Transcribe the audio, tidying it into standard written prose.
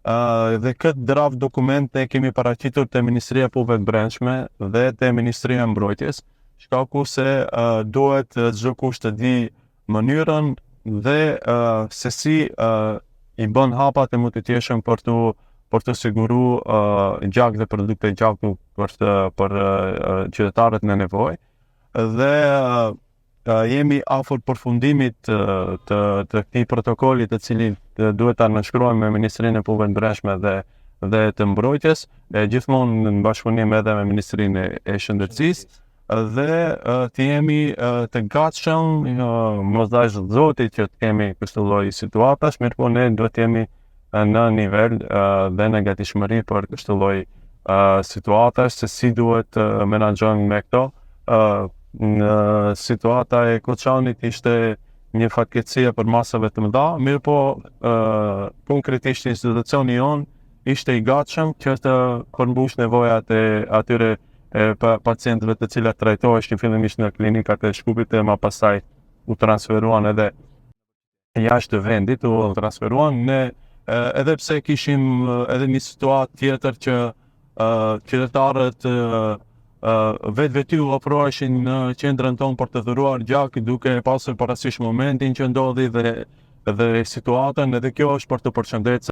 Dhe këtë draft dokument ne kemi paraqitur te Ministria e Punëve të Brendshme dhe te Ministria e Mbrojtjes, shkaku se duhet çdo kush të di mënyrën dhe se si i bën hapat e mëtutjeshëm për të siguru gjak dhe produkte gjaku për qytetarët në nevojë. Dhe jemi afër përfundimit të këtij protokoli, të cilin duhet ta nënshkruajmë me Ministrinë e Punëve të Brendshme dhe të Mbrojtjes, e gjithmonë në bashkëpunim edhe me Ministrinë e Shëndetësisë, dhe të jemi të gatshëm, mos dash Zoti që të kemi kështu lloj situatash, mirëpo ne duhet të jemi në nivel dhe në gatishmëri për kështu lloj situatash, se si duhet të menaxhojmë me këto. Në situata e Koçanit ishte një fatkeqësi e përmasave të mëdha, mirëpo konkretisht institucioni jon ishte i gatshëm që të përmbush nevojat e atyre pacientëve, të cilat trajtoheshin fillimisht në klinikat e Shkupit e ma pastaj u transferuan edhe jashtë vendit, u transferuan. Ne edhe pse kishim edhe një situatë tjetër që qytetarët vetë u ofroheshin në qendrën tonë për të dhuruar gjak, duke pasur parasysh momentin që ndodhi dhe situatën, edhe kjo është për të përshëndetur.